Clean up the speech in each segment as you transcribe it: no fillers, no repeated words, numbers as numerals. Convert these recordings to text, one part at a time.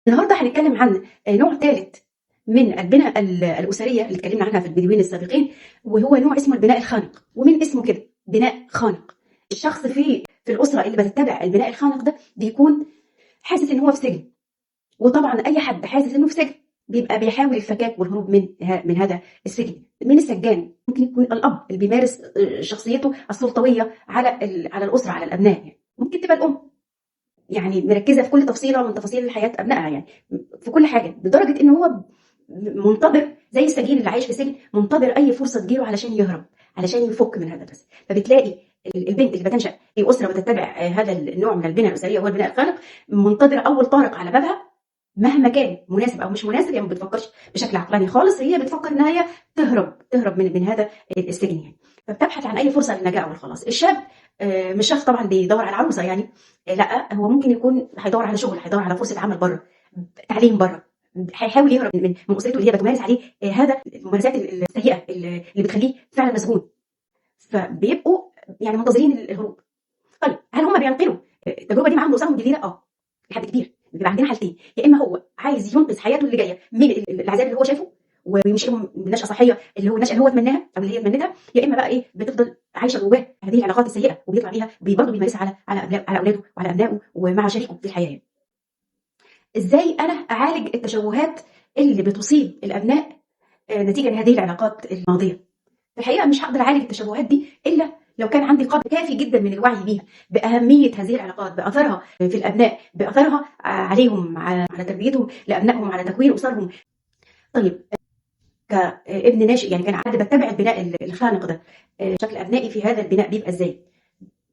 النهارده هنتكلم عن نوع ثالث من البناء الأسرية اللي اتكلمنا عنها في الفيديوهين السابقين، وهو نوع اسمه البناء الخانق. ومن اسمه كده بناء خانق. الشخص في الأسرة اللي بتتبع البناء الخانق ده بيكون حاسس إن هو في سجن، وطبعا أي حد حاسس إنه في سجن بيبقى بيحاول الفكاك والهروب من هذا السجن. من السجان ممكن يكون الأب اللي بيمارس شخصيته السلطوية على الأسرة، على الأبناء يعني. ممكن تبقى الأم يعني مركزة في كل تفصيلة من تفاصيل حياة أبنائها، يعني في كل حاجة، لدرجة إن هو منتظر زي السجين اللي عايش في سجن، منتظر أي فرصة تجيله علشان يهرب، علشان يفك من هذا الرسم. فبتلاقي البنت اللي بتنشأ في أسرة بتتبع هذا النوع من البناء الأسرية وهو البناء الخانق، منتظرة أول طارق على بابها مهما كان مناسب أو مش مناسب، يعني ما بتفكرش بشكل عقلاني خالص، هي بتفكر إن هي تهرب من هذا السجن يعني. فبتبحث عن أي فرصة للنجاة والخلاص. الشاب مش شخص طبعا بيدور على عروسة يعني، لا، هو ممكن يكون هيدور على شغل، هيدور على فرصة عمل بره، تعليم بره، هيحاول يهرب من أسرته اللي هي بتمارس عليه هذا الممارسات السيئة اللي بتخليه فعلا مسجون. فبيبقوا يعني منتظرين الهروب. طيب هل هم بينقلوا التجربة دي معاهم لأسرهم الجديدة؟ لحد كبير. بيبقى عندنا حالتين، يا إما هو عايز ينقذ حياته اللي جاية من العذاب اللي هو شايفه ويمشي لهم بنشأة صحية اللي هو النشأة اللي هو اتمناها أو اللي هي اتمنتها، يا إما بقى إيه بتفضل عايشة جواه هذه العلاقات السيئة وبيطلع بيها برضه بيمارسها على أولاده وعلى أبنائه ومع شريكه في الحياة. إزاي أنا أعالج التشوهات اللي بتصيب الأبناء نتيجة لهذه العلاقات الماضية؟ في الحقيقة مش هقدر أعالج التشوهات دي إلا لو كان عندي قدر كافي جدا من الوعي بيها، بأهمية هذه العلاقات، بأثرها في الأبناء، بأثرها عليهم، على تربيتهم لأبنائهم، على تكوين أسرهم. طيب كابن ناشئ يعني كان عادة بتبع البناء الخانق ده، شكل أبنائي في هذا البناء بيبقى إزاي؟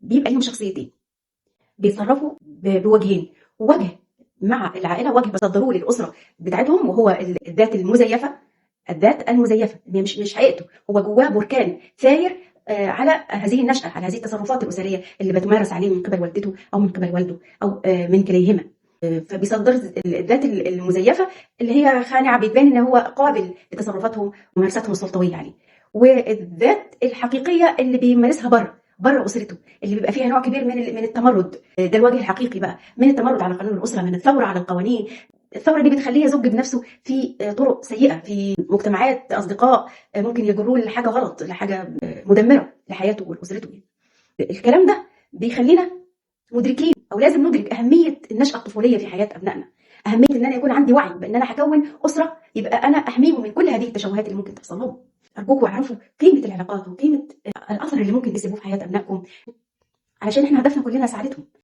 بيبقى لهم شخصيتين، بيتصرفوا بوجهين، وجه مع العائلة، وجه بيصدروه للأسرة بتاعتهم وهو الذات المزيفة. الذات المزيفة اللي مش حقيقته، هو جواه بركان ثاير على هذه النشأة، على هذه التصرفات الأسرية اللي بتمارس عليه من قبل والدته أو من قبل والده أو من كليهما. فبيصدر الذات المزيفة اللي هي خانعة، بتبان إن هو قابل لتصرفاتهم وممارساتهم السلطوية عليه. والذات الحقيقية اللي بيمارسها بره أسرته، اللي بيبقى فيها نوع كبير من التمرد، ده الوجه الحقيقي بقى من التمرد على قانون الأسرة، من الثورة على القوانين. الثورة دي بتخليه يزج بنفسه في طرق سيئة، في مجتمعات أصدقاء ممكن يجروه لحاجة غلط، لحاجة مدمرة لحياته ولأسرته. الكلام ده بيخلينا مدركين أو لازم ندرك أهمية النشأة الطفولية في حياة أبنائنا، أهمية إن أنا يكون عندي وعي بإن أنا هكون أسرة يبقى أنا أحميهم من كل هذه التشوهات اللي ممكن تحصل لهم. أرجوكم اعرفوا قيمة العلاقات وقيمة الأثر اللي ممكن تسيبوه في حياة أبنائكم، علشان إحنا هدفنا كلنا سعادتهم.